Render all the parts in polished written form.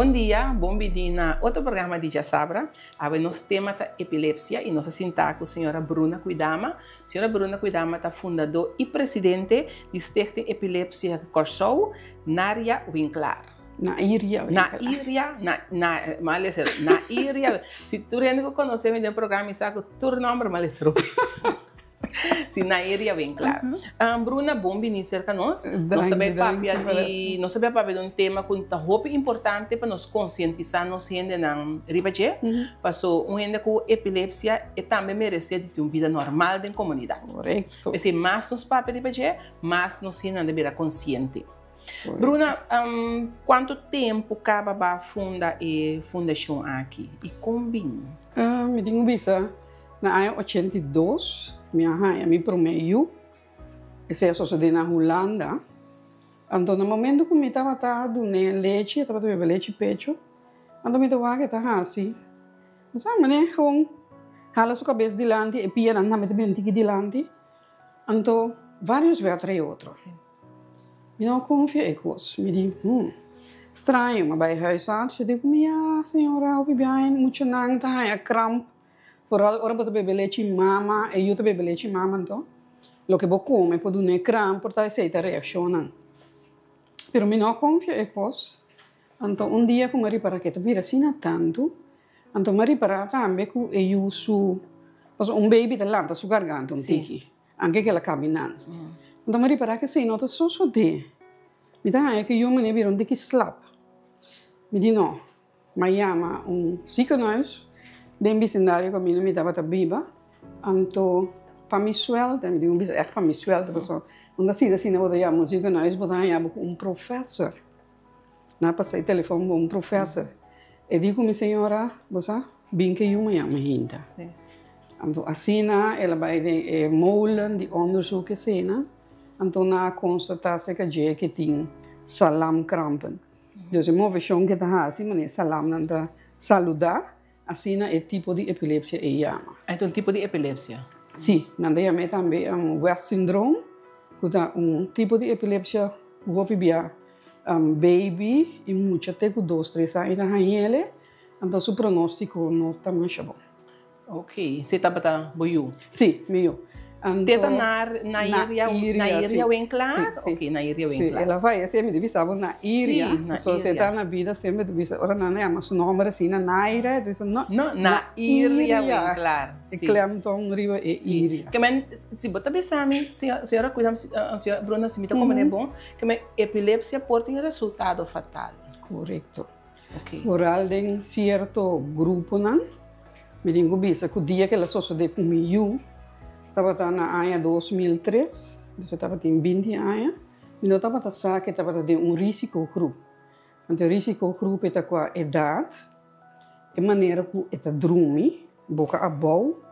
Bon dia, bon bini na otro programa di Djasabra. Awe nos tema ta epilepsia i nos a sinta ku señora Bruna Kwidama. Señora Bruna Kwidama ta fundadó i presidente di Stichting Epilepsia Kòrsou, Naria Winklaar. Nairia Winklaar. Nairia, na, na, m'a lesa, Nairia. Si tur hende ku konosé mi den programa mi sa ku tur nòmber m'a lesa robes. Si Nairia Winklaar. Bruna, bon bini serka nos. Nos ta bai papia di, nos ta bai papia di un tema ku ta hopi importante pa nos konsientisá nos hendenan riba dje. Paso un hende ku epilepsia e tambe meresé di tin un bida normal den komunidat. Korekto. P'esei mas nos papia riba dje, mas nos hendenan ta bira konsiente. Bruna, kuantu tempu kaba bo a funda e fundashon aki i kon bin? Mi tin ku bisa na aña 82 mi a haña mi promé yu. Esei a sosodé na Hulanda. Anto na momentu ku mi tabata dun'é lechi, e tabata bebe lechi pechu, anto mi ta wak e ta hasi, mi sa manera gewoon hala su kabes dilanti, e pianan tambe ta bini tiki dilanti. Anto vários bia trae otro. Mi no konfia e kos. Mi di, hmm, straño. Mi a bai huisarts, e di ku mi, ya, señora, hopi biaha muchanan ta haña kramp. Foral ora bo ta bebe lechi mama, e yu ta bebe lechi mama anto, loke bo kome por duna e kramp, por ta esei ta reakshonnan. Pero mi no konfia e kos. Anto un dia ku mi a ripara ku e ta bira asina tantu, anto mi a ripara tambe ku e yu su, pasobra un baby ta lanta su garganta un tiki. Anke kela kaminans. Anto mi ripará ke esei no ta sosodé. Mi ta haña ku yu manera bira un tiki slap. Mi di no. Mi a yama un ziekenhuis den bisindario kaminda mi tabata biba. Anto pa mi suèlte, mi tin ku bisa ègt pa mi suèlte pasobra unda asina asina bo ta yama un ziekenhuis bo ta haña bo ku un profèser. Nan a pasa e telefòn pa un profèser. E di ku mi, Señora, bo sa, bin ke yu mañan mi hinta. Anto asina el a bai den e molen di onderzoek esena, anto nan a konstatá serka dje ke tin salamkrampen. Dus e moveshon ke ta hasi, manera e salamnan ta saludá, asina e tipo di epilepsia ei yama. E ta un tipo di epilepsia? Sí, nan ta yam'é tambe West syndroom, ku ta un tipo di epilepsia ku hopi bia baby i mucha te ku dos, tres aña ta hañ'el, anto su pronóstiko no ta masha bon. Ok, si tabata bo yu? Sí, mi yu. Anto, Te ta Nairia, Nairia Winklaar? Sí, sí. Ok, Nairia Winklaar. Sí, el a fayesé, mi ta bisa bo Nairia. Sí, Nairia. So, si e ta na bida semper ta bisa, ora nan a yama su nomber asina, Naira, e ta bisa no, No, Nairia Winklaar. E klemtoon riba e iria. Ke men, si bo ta bisa mi, señora Cuidam, señora Bruna, si mi ta comprende bon, ke men epilepsia por tin resultado fatal. Korekto. Foral den sierto gruponan. Mi tin ku bisa ku dia ku el a sosodé ku mi yu tabata na aña 2003, dus e tabatin binti aña, mi no tabata sa ku e tabata den un risikogroep. Anto e risikogroep e ta kua edat, e manera ku e ta drumi, boka abou,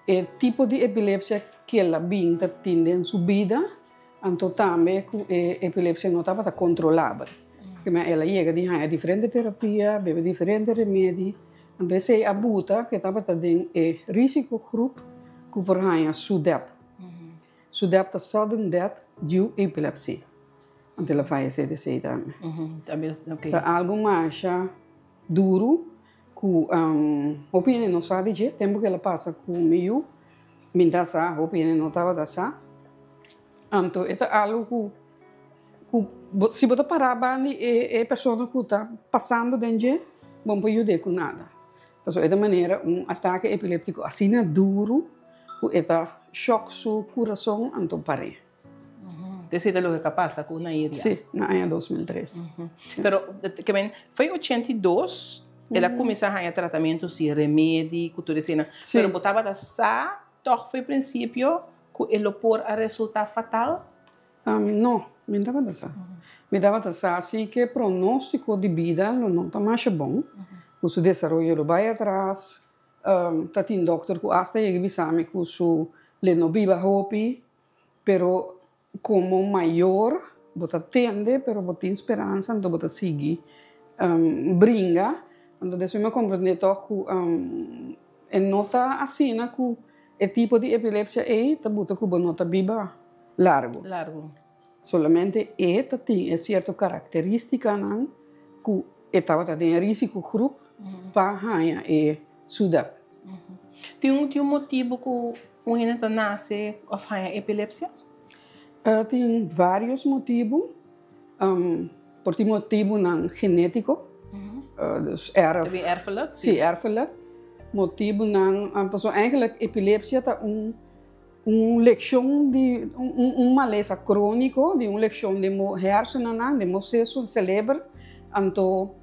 e tipo di epilepsia ku el a bin ta tin den su bida. Anto tambe ku e epilepsia no tabata kontrolabel. Primer el a yega di haña diferente terapia, bebe diferente remedi. Anto esei a buta ku e tabata den e risikogroep ku por haña SUDEP. SUDEP ta Sudden Death Due Epilepsy. Anto el a fayesé di esei tambe. Ta algu masha duru ku hopi hende no sa di dje. Tempu ku el a pasa ku mi yu, mi ta sa, hopi hende no tabata sa. Anto e ta algu ku ku bo si bo ta pará banda di e e persona ku ta pasando den dje, bo no por yud'é ku nada. Pasobra e ta manera un atake epiléptiko asina duru ku e ta shòk su kurason anto par'é. Esei ta loke ku a pasa ku Nairia? Sí, na aña 2003. Pero ke men foi 82 el a kuminsá haña tratamentu si remedi ku tur eseinan. Pero bo tabata sa tòg foi prinsipio Ku e lo por a resultá fatal? No, mi no tabata sa. Mi tabata sa si ku e pronóstiko di bida lo no ta masha bon, ku su desaroyo lo bai atras. Ta tin dòkter ku asta yega bisa mi ku su le no biba hopi, pero komo mayor bo ta tende, pero bo tin speransa, anto bo ta sigui bringa. Anto despues mi a komprendé tòg ku e no ta asina ku E tipo di epilepsia ei ta buta ku bo no ta biba largu. Largu. Solamente e ta tin e sierto karakteristikanan ku E tabata den e risicogroep pa haña e SUDEP. Tin un motibu ku un hende ta nase òf haña epilepsia? Tin vários motibu. Por tin motibunan genétiko, dus erf. Ta bin erfelijk? Sí, erfelijk. Motibunan, pasobra eigenlijk epilepsia ta un un lekshon di un malesa króniko di un lekshon den bo hersenennan, den bo seso, seleber. Anto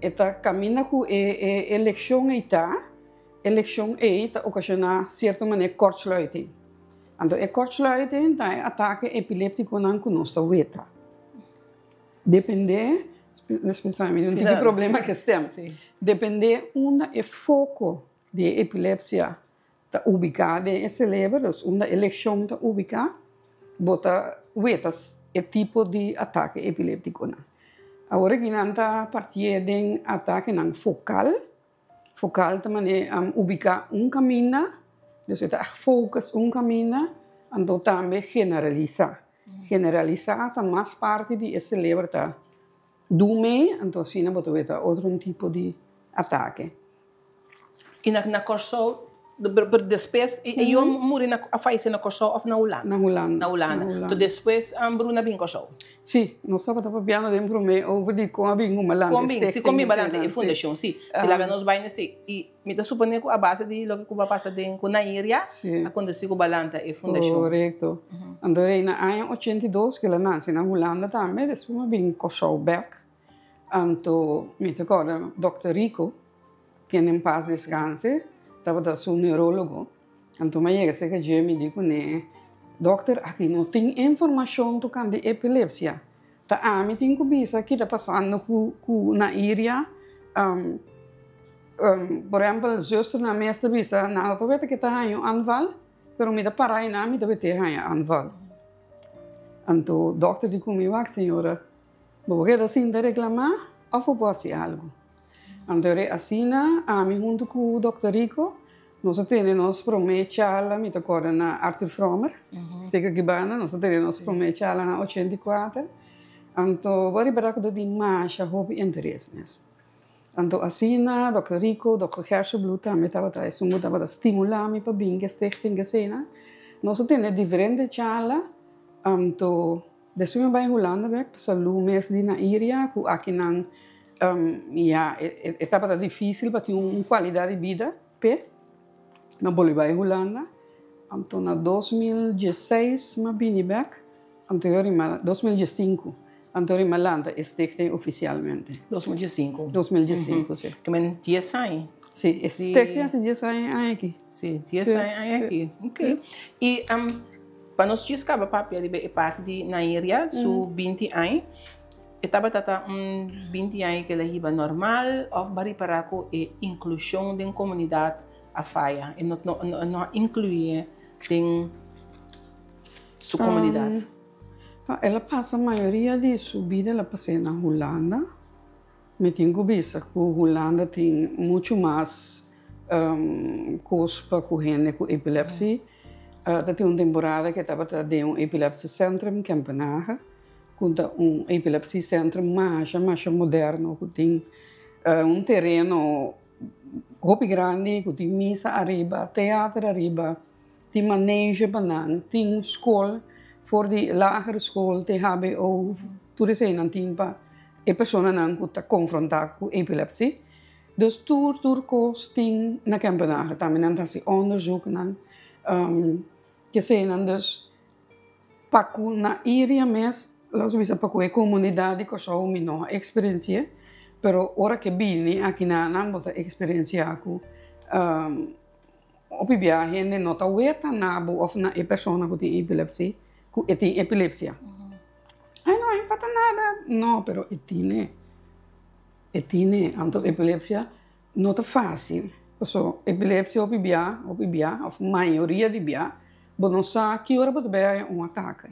e ta kaminda ku e e lekshon ei ta, e lekshon ei ta okashoná sierto manera kortsluiting. Anto e kortsluiting ta e atake epileptikonan ku nos ta weta. Dependé, dispensá mi, mi tin problema ku e stem. Dependé unda e foko di e epilepsia ta ubiká den e seleber, dus unda e leshon ta ubiká, bo ta weta e tipo di atake epileptikonan. Awor aki nan ta partié den atakenan fokal. Fokal ta manera ubiká un kaminda, dus e ta ègt focus un kaminda, anto tambe generalisá. Generalisá ta mas parti di e seleber ta dun mee, anto asina bo ta weta otro un tipo di atake. I na Kòrsou, despues, e yu a muri na, a fayesé na Kòrsou òf na Hulanda? Na Hulanda. Na Hulanda. Anto despues Bruna a bin Kòrsou? Sí, nos tabata papiando den promé over di kon a bin ku Malante Kon bin, sí, kon bin Malante e fundashon, sí. Si laga nos bai nesei. I mi ta suponé ku a base di loke ku bo a pasa den ku Nairia a kondusí ku Balanta e fundashon. Korekto. Anto rei na aña 82 ku el a nase na Hulanda tambe, despues mi a bin Kòrsou bèk. Anto mi ta kòrda dòkter Rico, kende en pas deskanse, tabata su neurólogo. Anto mi a yega serka dje, mi di kuné, Dòkter, aki no tin informashon tokante epilepsia. Ta ami tin ku bisa ki ta pasando ku ku Nairia. Por ehèmpel, zusternan mes ta bisa, nan no ta wete ke ta haña un aanval, pero mi ta para einan, mi ta wete haña aanval. Anto dòkter di ku mi, Wak señora, Bo por keda sinta reklamá òf bo por hasi algu? Anto e asina ami huntu ku Dòkter Rico nos a tene nos promé charla, mi ta kòrda na Arthur Frommer, seka Gibana, nos a tene nos promé charla na 84. Anto bo a ripará ku ta tin masha hopi interes mes. Anto asina Dòkter Rico, Dòkter Gersobloed tambe tabata esun ku tabata stimulá mi pa bin ku e stichting asina. Nos a tene diferente charla, anto Despues mi bai Hulanda bek pa salú mes di Nairia ku akinan ya e tabata difísil pa tin un kualidat di bida p'e. Mi a bolbe bai Hulanda anto na 2016 mi a bini bek anto yo rima 2015 anto rima lanta e stichting ofisialmente. 2015. 2015 si. Ke men dies aña. Si e stichting hasi dies aña aña aki. Si dies aña aña aki ok i. Pa nos djis kaba papia riba e parti di Nairia su 20 aña, e tabata ta un 20 aña ku el a hiba normal òf bo a ripará ku e inklushon den komunidat a faya, e no no a inkluié den su komunidat? El a pasa mayoria di su bida el a pas'é na Hulanda. Mi tin ku bisa ku Hulanda tin muchu mas kos pa ku hende ku epilepsi. Ta tin un temporada ku tabata den un epilepsiecentrum Kempenhagen, ku ta un epilepsiecentrum masha masha moderno ku tin un tereno hopi grandi ku tin misa ariba, teater ariba. Tin manege pa nan, tin skol for di lagere skol te hbo, tur eseinan tin pa e personanan ku ta konfrontá ku epilepsi. Dus tur tur kos tin na Kempenhagen. Tambe nan ta hasi onderzoeknan, keseinan. Dus pa ku na Iria mes, los bisa pa ku e komunidat di Kòrsou mi no a eksperensi'é, pero ora ke bini aki na nan bo ta eksperensiá ku Hopi bia hende no ta weta na bo of na e persona ku tin epilepsi ku e tin epilepsia. Ay no, e falta nada. No, pero e tine. E tine. Anto epilepsia no ta fácil. Paso epilepsia hopi bia, hopi bia of mayoria di bia bo no sa ki ora bo ta bai haña un atake.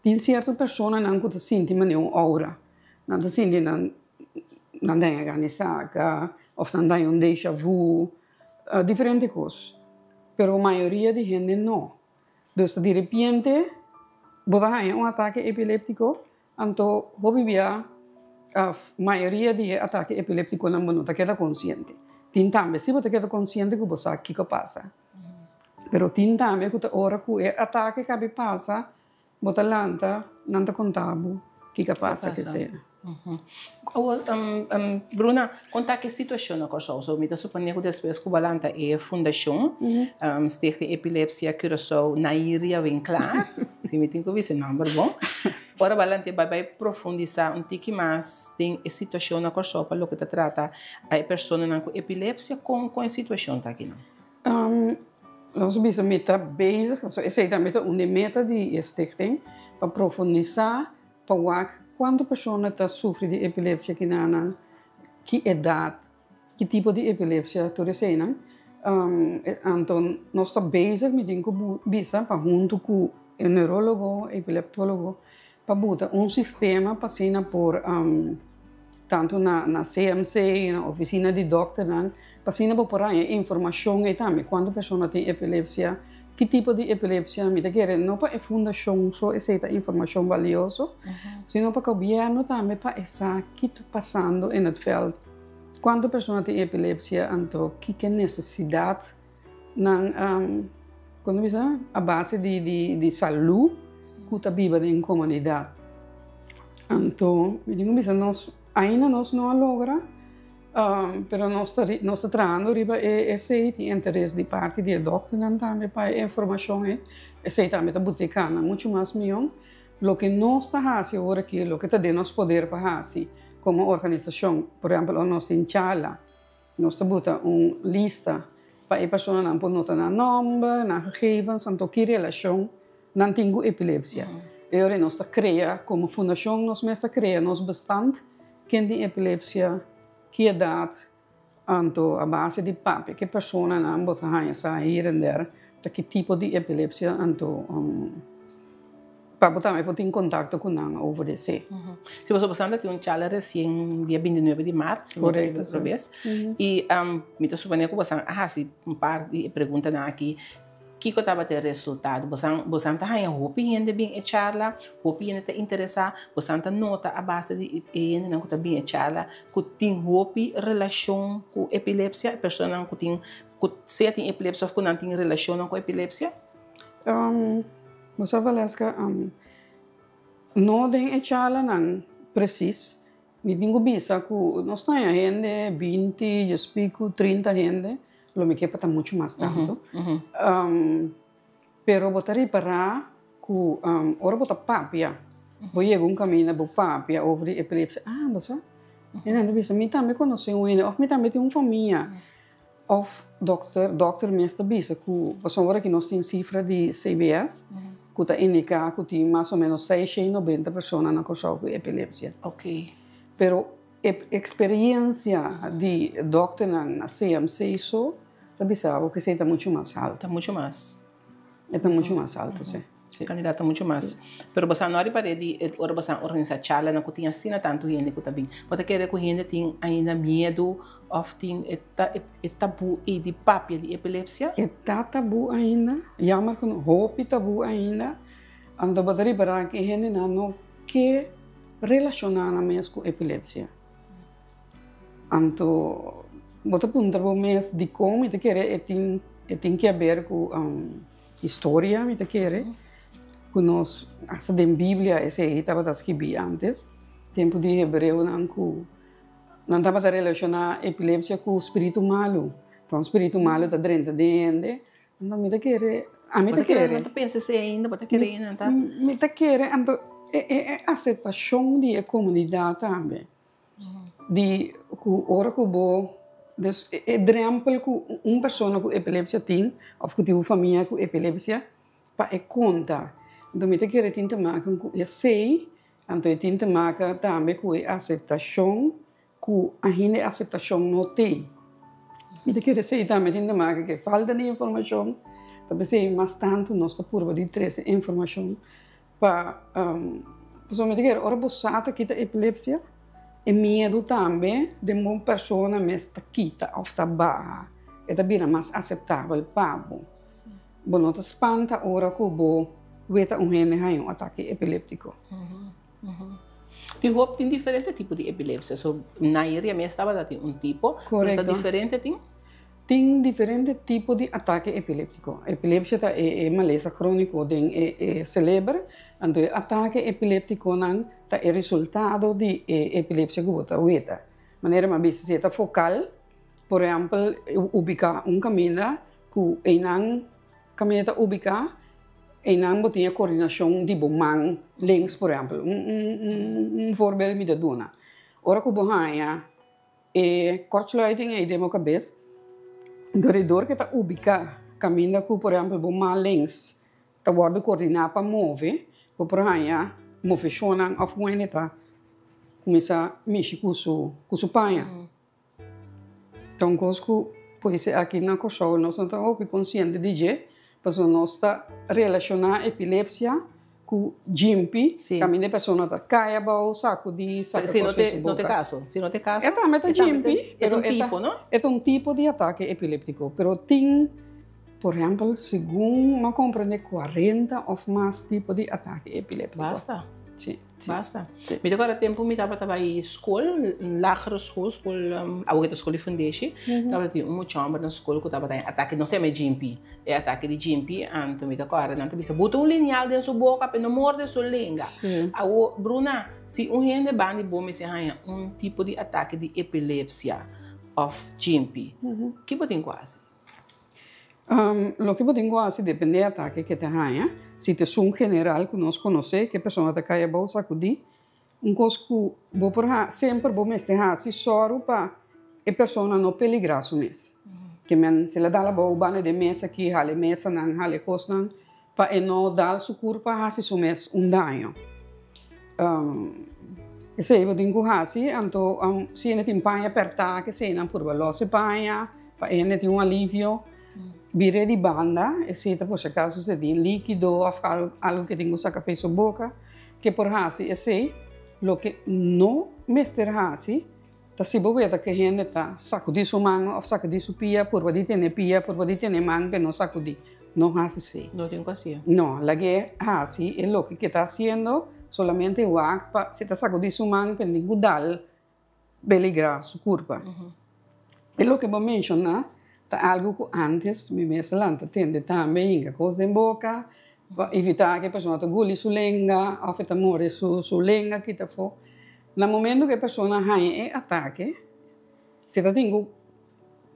Tin sierto personanan ku ta sinti manera un aura. Nan ta sinti nan nan ta haña gana di saka òf nan ta haña un deja vu, diferente kos. Pero mayoria di hende no. Dus di repente bo ta haña un atake epiléptiko, anto hopi bia. Òf mayoria di e atake epiléptikonan bo no ta keda konsiente. Tin tambe si bo ta keda konsiente ku bo sa kiko pasa. Pero tin tambe ku ta ora ku e atake kabi pasa, bo ta lanta, nan ta konta bo kiko a pasa ke sea. Awor, Bruna, kon ta ku e situashon na Kòrsou? So mi ta suponé ku despues ku bo a lanta e fundashon Stichting Epilepsia Curaçao Nairia Winklaar, si mi tin ku bisa e nòmber bon, Ora Balante bai bai profundisá un tiki mas den e situashon na Kòrsou pa loke ta trata a e personanan ku epilepsia, kon kon e situashon ta akinan? Nos bisa mi ta bezig, so esei tambe ta un di e meta di e stichting, pa profundisá pa wak kuantu persona ta sufri di epilepsia kinanan, ki edat, Ki tipo di epilepsia tur eseinan? Anto nos ta bezig, mi tin ku bisa, pa huntu ku e neurologo, epileptologo, pa buta un sistema pa asina por tantu na CMC, na ofisina di dòkternan, pa asina bo por haña e informashon ei tambe, kuantu persona tin epilepsia, ki tipo di epilepsia. Mi ta kere no pa e fundashon so esei ta informashon balioso, sino pa gobièrnu tambe pa e sa ki ta pasando in het veld. Kuantu persona tin epilepsia anto kiko nesesidat nan kon ta bisa a base di di salu ku ta biba den komunidat. Anto mi tin ku bisa nos ainda nos no a logra pero nos ta nos ta trahando riba e esei tin interes di parti di e dòkternan tambe pa e informashon ei esei tambe ta butika nan muchu mas mion. Loke nos ta hasi ora ki loke ta den nos poder pa hasi komo organisashon, por ehèmpel ora nos tin charla, nos ta buta un lista pa e personanan por nota nan nòmber, nan gegevens, anto ki relashon nan tin ku epilepsia. E ora nos ta krea komo fundashon nos mes ta krea nos bestand ken tin epilepsia, ki edat, Anto a base di papia ku e personanan bo ta haña sa hier en der ta ki tipo di epilepsia anto pa bo tambe por tin kontakto ku nan over di esei. Si boso boso ta tin un charla resien dia bintinuebe di mart si mi no ta otro bes i mi ta supone ku boso a hasi un par di e preguntanan aki. Kiko tabata e resultado? Bosan bosan ta haña hopi hende bin e charla, hopi hende ta interesá, bosan ta nota a base di e hendenan ku ta bin e charla ku tin hopi relashon ku epilepsia, e personanan ku tin ku sea tin epilepsia òf ku nan tin relashonnan ku epilepsia? Bo sa Valeska, no den e charlanan presis, Mi tin ku bisa ku nos ta haña hende binti, djes piku, trinta hende, lo mi ke pa ta muchu mas tantu. Pero bo ta ripará ku ora bo ta papia, bo yega un kaminda bo papia over di epilepsia, ah bo sa, e nan ta bisa mi tambe konosé un hende òf mi tambe tin un famia. Òf dòkter, dòkter mes ta bisa ku pasobra ora ki nos tin sifra di CBS ku ta indiká ku tin mas o ménos seishei nobenta persona na Kòrsou ku epilepsia. Pero e eksperiensia di dòkternan na CMC so ta bisa bo ku esei ta muchu mas haltu. Ta muchu mas. E ta muchu mas alto, si. E kandidat ta muchu mas. Pero bo sa no a ripar'é di ora bo sa organisá charlanan ku tin asina tantu hende ku ta bin. Bo ta kere ku hende tin ainda miedu òf tin e ta e tabú ei di papia di epilepsia? E ta tabú ainda. Jammer ku hopi tabú ainda. Anto bo ta ripará ku e hendenan no ke relashoná nan mes ku epilepsia. Anto bo ta puntra bo mes dikon mi ta kere e tin e tin ke haber ku historia mi ta kere ku nos asta den biblia esei tabata skibí antes tempu di hebreonan ku nan tabata relashoná epilepsia ku spiritu malu enton spiritu malu ta drenta den hende anto mi ta kere ami ta kere. Bo ta pensa esei ainda bo ta kere ainda ta. Mi ta kere anto e e aseptashon di e komunidat tambe. Di ku ora ku bo des e drempel ku un persona ku epilepsia tin òf ku tin un famia ku epilepsia pa e konta. Anto mi ta kere tin te maken ku esei, anto e tin te maken tambe ku e aseptashon ku ainda e aseptashon no tei. Mi ta kere esei tambe tin te maken ku e falta di informashon, ta p'esei mas tantu nos ta purba di trese informashon Pa pasobra mi ta kere ora bo sa ta kita epilepsia e miedu tambe den bo persona mes ta kita of ta baha e ta bira mas aseptabel pa bo. Bo no ta spanta ora ku bo weta un hende haña un atake epileptiko. Tin hopi, tin diferente tipo di epilepsia. So, Nairia mes tabata tin un tipo. Korekto. Ta diferente tin? Tin diferente tipo di atake epiléptiko. Epilepsia ta e malesa króniko den e seleber, anto e atake epiléptikonan ta e resultado di e epilepsia ku bo ta weta. Manera mi a bisa, si e ta fokal, por ehèmpel, ubiká un kaminda ku einan kaminda ta ubiká, einan bo tin e koordinashon di bo man links, por ehèmpel. Un voorbeeld mi ta duna. Ora ku bo haña E kortsluiting ei den bo kabes, dor e dor ke ta ubiká kaminda ku por ehèmpel bo man links ta wòrdu koordiná pa move, bo por haña moveshonnan òf un hende ta kuminsá mishi ku su ku su paña. Ta un kos ku poise aki na Kòrsou nos no ta hopi konsiente di dje, pasobra nos ta relashoná epilepsia Ku djimpi, kaminda e persona ta kai abou, sakudí, saka kos den su boka. Si no te kaso, si no te kaso. E tambe ta djimpi, pero e ta un tipo, no? E ta un tipo di atake epiléptiko, pero tin, por ehèmpel, segun mi a komprendé, 40 òf mas tipo di atake epiléptiko. Basta. Si. Basta. Mi ta kòrda tempu mi tabata bai skol, lagere school, skol, awor ke ta skol di fundeshi, tabata tin un mucha hòmber na skol ku tabata atake, nos ta yama e djimpi. E atake di djimpi, anto mi ta kòrda nan ta bisa, buta un linial den su boka pa e no morde su lenga. Awor, Bruna, si un hende banda di bo mester haña un tipo di atake di epilepsia òf djimpi, ki bo tin ku hasi? Loke bo tin ku hasi depende e atake ke ta haña. Si ta esun general ku nos konosé, ku e persona ta kai abou sakudí, Un kos ku bo por ha, semper bo mester hasi sòru pa e persona no peligrá su mes. Ke men si el a dal abou banda di e mesa aki, hala e mesanan, hala e kosnan, pa e no dal su kurpa hasi su mes un daño. Esei bo tin ku hasi, anto si hende tin paña pèrtá kesei nan purba lòs e paña pa e hende tin un alivio. Bira di banda, esei ta por si akaso si tin líkido òf algu ke tin ku saka for su boka. Ke por hasi esei? Loke no mester hasi ta si bo weta ke hende ta sakudí su man òf sakudí su pia, purba di tene pia, purba di tene man p'e no sakudí. No hasi esei. No tin ku hasié. No, lag'é hasi e loke ke ta hasiendo, solamente wak pa si ta sakudí su man p'e no tin ku dal peligrá su kurpa. E loke bo menshoná ta algu ku ántes mi mes a lanta tende tambe, hinka kos den boka pa evitá ku e persona ta guli su lenga òf e ta morde su lenga kita afó. Na momento ku e persona haña e atake, si ta tin ku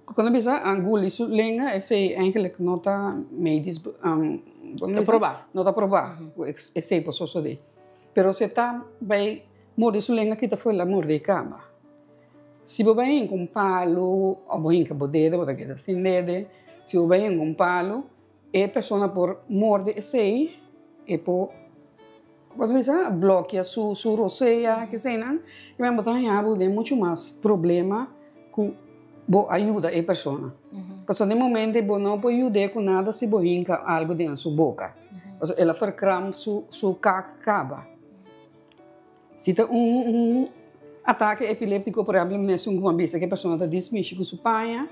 Cuando bisa a guli su lenga esey eigenlijk no ta medisch Ta proba. No ta proba cu esey por sosode. Pero si e ta bay morde su lenga kita for el a morde e cama. Si bo bay hinca un palo of bo hinca bo dede bo ta keda sin dede. Si bo bay hinca un palo e persona por morde esey e por Cuando bisa blokia su su rosea keseinan y men bo ta haña bo den mucho mas problema cu bo a yuda e persona. Pasobra den momento bo no por yud'é cu nada si bo hinca algo den su boca. Pasobra el a verkramp su su kak caba. Si ta un un atake epiléptico por ehemplo mesun cu bo a bisa cu e persona ta dismishi cu su paña,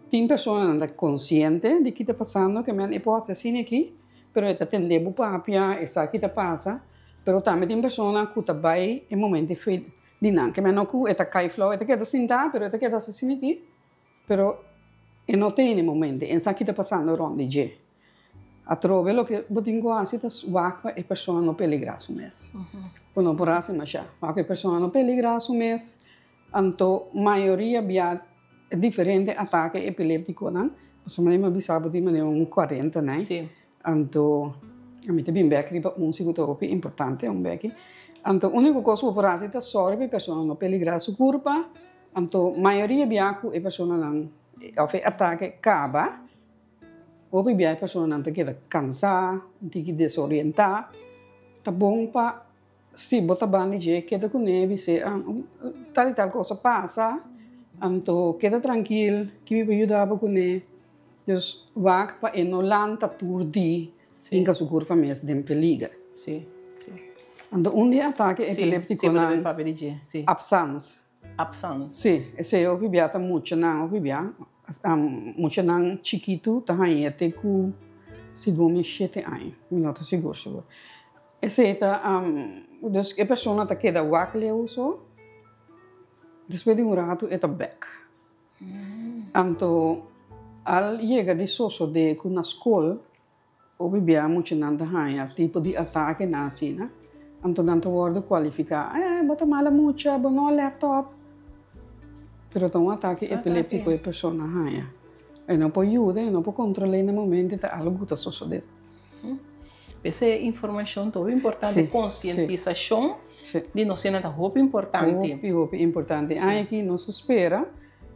tin personanan ta consciente di ki ta pasando ke men e por haci asina aki. Pero e ta tende bo papia, e sa ki ta pasa, pero tambe tin persona ku ta bai e momento e fe di nan. Ke men no ku e ta kai flou, e ta keda sintá, pero e ta keda asina aki, pero e no tene momento, e sa ki ta pasando rònt di dje. Atrobe loke bo tin ku hasi ta wak pa e persona no peligrá su mes. Bo no por hasi mashá. Wak pa e persona no peligrá su mes, Anto mayoria bia diferente atake epiléptikonan, pasobra mi a bisa bo tin manera un kuarenta nai. Sí. Anto mi ta bin bèk riba un si ku ta hopi importante un bèki. Anto úniko kos ku bo por hasi ta sòru pa e persona no peligrá su kurpa. Anto mayoria bia ku e personanan òf e atake kaba, hopi bia e personanan ta keda kansá, un tiki desorientá. Ta bon pa Si bo ta banda dje, keda ku ne, bis'é, Tal i tal kos a pasa, anto keda trankil, ki mi por yuda bo kuné? Dus wak pa e no lanta tur di hinka su kurpa mes den peliger. Anto un di e atake epileptikonan, absans. Absans. Si, esei hopi bia ta muchanan, hopi bia, muchanan chikitu ta hañ'é te ku segun mi shete aña, mi no ta sigur sigur. Esei ta, dus e persona ta keda wak leu so, despues di un ratu e ta bek. Anto al yega di sosode ku na skol hopi bia muchanan ta haña tipo di atakenan asina, anto nan ta wòrdu kualifiká, eh bo ta mala mucha, bo no a lèt òp. Pero ta un atake epiléptiko e persona haña. E no por yuda, e no por kontrol'é na momento ta algu ku ta sosodé. P'esei e informashon ta hopi importante, konsientisashon di nos hende ta hopi importante. Hopi, hopi importante. Aña aki nos ta spera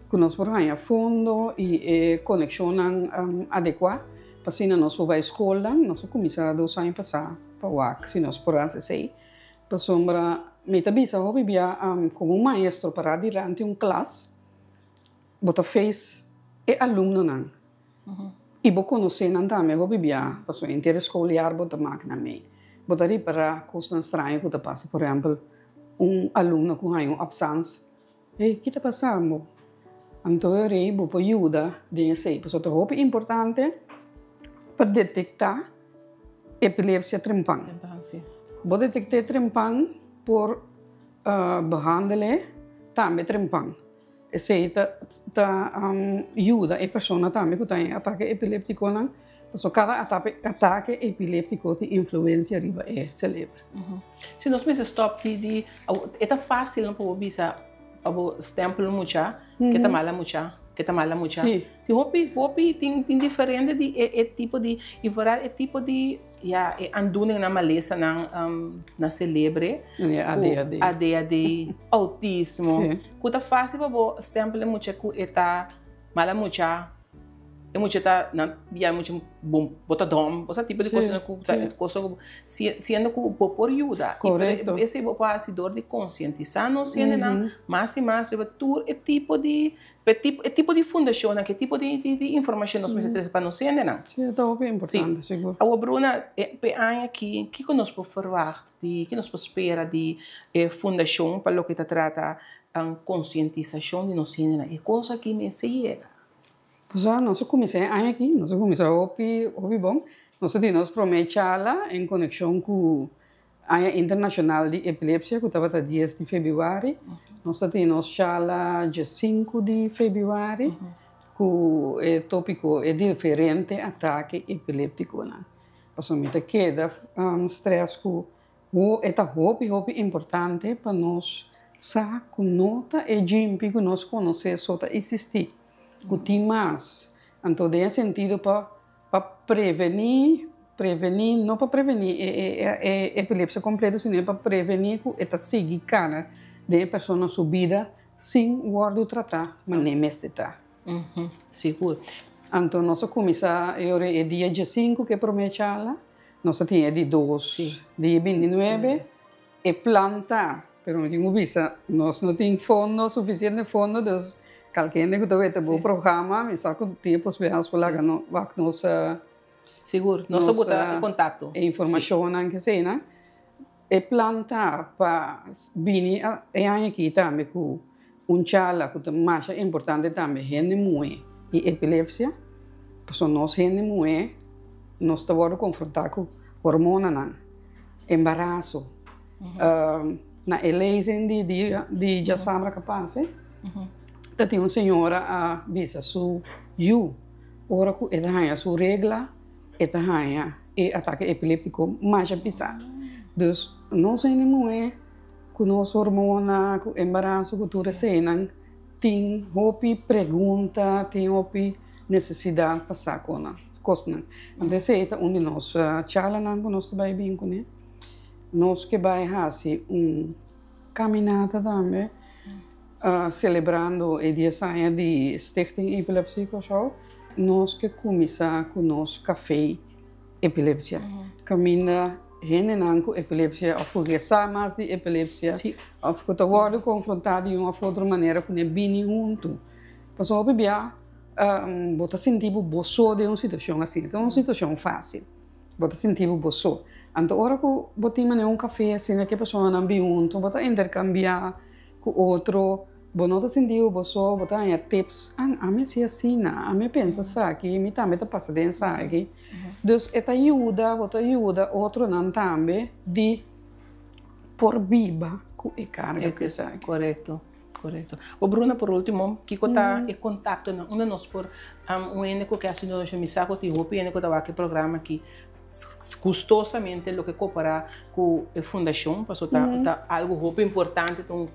ku nos por haña fondo i e konekshonnan adekuá pa asina nos por bai skolnan. Nos a kuminsá dos aña pasá pa wak si nos por hasi esei. Pasobra mi ta bisa hopi bia komo un maestro pará dilanti un klas bo ta face e alumnonan. I bo konosé nan tambe hopi bia, pasobra henter e skoliar bo ta mak nan mee. Bo ta ripará kosnan straño ku ta pasa. Por ehèmpel, un alumno ku haña un apsans, Hey, ki ta pasando? Anto e rei bo por yuda den esei, pasobra ta hopi importante pa detektá epilepsia trempan. Bo detekt'é trempan por behandel'é tambe trempan. Esei ta ta yuda e persona tambe ku ta den atake epiléptikonan, pasobra kada atake epiléptiko tin influensia riba e selebre. Si nos mester stòp di di e ta fásil no pa bo bisa pa bo stèmpel un mucha ke ta mala mucha, ke ta mala mucha. Tin hopi hopi tin tin diferente di e e tipo di i foral e tipo di ya e aandoening-nan malesanan na selebre. ADHD. ADHD, autismo. Ku ta fásil pa bo stèmpel e mucha ku e ta mala mucha, e mucha ta nan bia e mucha bon bo ta dòm, bo sa tipo di kosnan ku ta kosnan ku siendo ku bo por yuda. Korekto. Esei bo por hasi dor di konsientisá nos hendenan mas i mas riba tur e tipo di e tipo di fundashonnan, e tipo di informashon nos mester trese pa nos hendenan. Sí, e ta hopi importante, sigur. Awor Bruna, e aña aki kiko nos por ferwagt? Di ki nos por spera di e fundashon pa loke ta trata konsientisashon di nos hendenan? E kos aki mester yega. Pasobra nos a kuminsá e aña aki, nos a kuminsá hopi, hopi bon. Nos a tin nos promé charla en konekshon ku Aña Internashonal di Epilepsia ku tabata dies di febrüari. Nos a tin nos charla dje sinku di febrüari ku e tópiko e diferente atake epileptikonan. Pasobra mi ta keda stress ku e ta hopi hopi importante pa nos sa ku no ta e djimpi ku nos konosé so ta eksistí, ku tin mas. Anto den e sentido pa pa prevení, prevení, no pa prevení e e epilepsia kompleto sino pa prevení ku e ta sigui kana den e persona su bida sin wòrdu tratá manera mester ta. Sigur. Anto nos a kuminsá e ora e dia diesinku ku e promé charla, nos a tin e di dos dia bintinuebe, e plan ta, pero mi tin ku bisa nos no tin fondo, sufisiente fondo, dus kalke hende ku ta weta bo programa mi sa ku tin e posibilidat por laga nos wak nos Sigur, nos ta buta e kontakto. E informashonnan kesenan. E plan ta pa bini e aña aki tambe ku un charla ku ta masha importante tambe, hende muhé i epilepsia, pasobra nos hende muhé nos ta wòrdu konfrontá ku hormonanan, embaraso. Na e lezing di di djasamra ku a pasa ta tin un señora a bisa su yu ora ku e ta haña su regla e ta haña e atake epiléptiko masha pisá. Dus nos hende muhé ku nos hormona, ku embaraso, ku tur eseinan tin hopi pregunta, tin hopi nesesidat pa sa kosnan. Anto esei ta un di nos charlanan ku nos ta bai bin kuné. Nos ke bai hasi un kaminata tambe selebrando e dies aña di Stichting Epilepsie Kòrsou. Nos ke kuminsá ku nos kafé epilepsia. Kaminda hendenan ku epilepsia òf ku ke sa mas di epilepsia òf ku ta wòrdu konfrontá di un òf otro manera ku ne bini huntu. Pasobra hopi bia bo ta sinti bo bo so den un situashon asina. Ta un situashon fásil. Bo ta sinti bo bo so. Anto ora ku bo tin manera un kafé asina ku e personanan bin huntu bo ta interkambiá ku otro. Bo no ta sinti bo so, bo ta haña tips, an ami hasi asina, ami a pensa esaki, mi tambe ta pasa den esaki. Dus e ta yuda, bo ta yuda otronan tambe di por biba ku e karga ku esaki. Korekto, korekto. Bo Bruna, por ultimo, kiko ta e kontaktonan unda nos por un hende ku ke hasi donashon? Mi sa ku tin hopi hende ku ta wak e programa aki gustosamente lo ke koperá ku e fundashon, pasobra ta ta algu hopi importante, ta un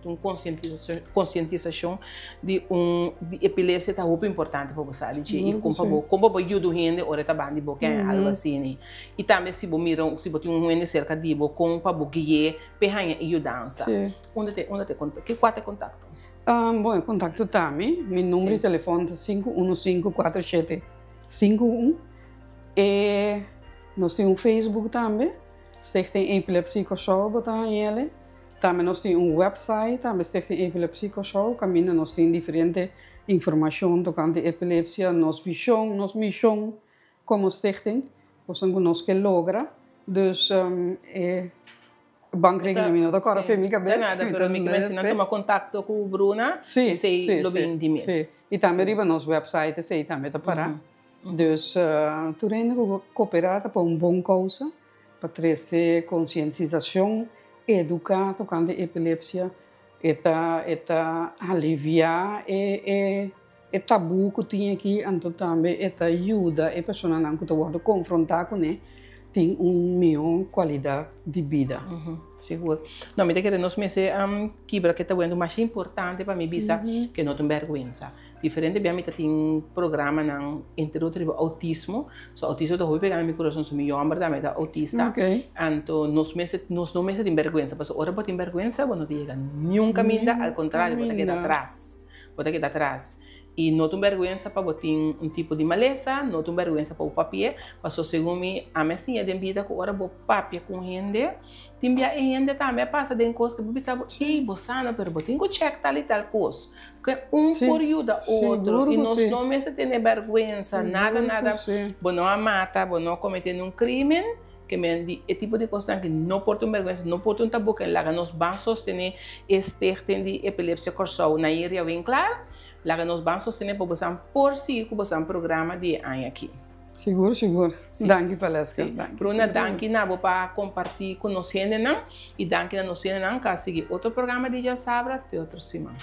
konsientisashon di un di epilepsia ta hopi importante pa bo sa di dje i kon pa bo kon pa bo yuda un hende ora e ta banda di bo ke algu asina. I tambe si bo mira si bo tin un hende serka di bo kon pa bo gui'é p'e haña e yudansa. Unda ta unda ta e kua ta e kontakto? Bon e kontakto ta mi, mi number di telefòn ta 5154751. E nos tin un Facebook tambe, Stichting Epilepsie Kòrsou bo ta haña el'e. Tambe nos tin un website tambe Stichting Epilepsie Kòrsou kaminda nos tin diferente informashon tokante epilepsia, nos vishon, nos mishon komo stichting, kosnan ku nos ke logra. Dus e bankrekening mi no ta kòrda fen mi kabes. Ta nada, pero mi ke mensina tuma kontakto ku Bruna, esei lo bin di mes. I tambe riba nos website esei tambe ta pará. Dus tur hende ku koperá ta pa un bon kousa, pa trese konsientisashon, eduká tokante epilepsia. E ta e ta aliviá e e e tabú ku tin aki, anto tambe e ta yuda e personanan ku ta wòrdu konfrontá kuné tin un mihó kualidat di bida. Sigur. No, mi ta kere nos mester kibra ke ta wendo masha importante pa mi bisa ke no ta un bèrgwensa. Diferente bia mi ta tin programanan entre otro riba autismo. So autismo ta hopi pega na mi kurason, so mi yòmber tambe ta autista. Anto nos mester, nos no mester tin bèrgwensa pasobra ora bo tin bèrgwensa bo no ta yega niun kaminda, al kontrario bo ta keda atras, bo ta keda atras. I no ta un bèrgwensa pa bo tin un tipo di malesa, no ta un bèrgwensa pa bo papia, pasobra segun mi ami a siña den bida ku ora bo papia ku un hende, tin bia e hende tambe a pasa den kos ku bo bisa bo, ey bo sa no, pero bo tin ku chèk tal i tal kos. Ke un por yuda otro i nos no mester tene bèrgwensa, nada nada, bo no a mata, bo no a kometé nun krimen, ke men di e tipo di kosnan aki no por ta un bèrgwensa, no por ta un tabú, ke laga nos ban sostené e Stichting di Epilepsia Kòrsou na Iria Winklaar, laga nos ban sostené pa bosan por sigui ku bosan programa di e aña aki. Sigur, sigur. Danki Valeska. Bruna, danki na bo pa kompartí ku nos hendenan i danki na nos hendenan ku a sigui otro programa di Djasabra. Te otro siman.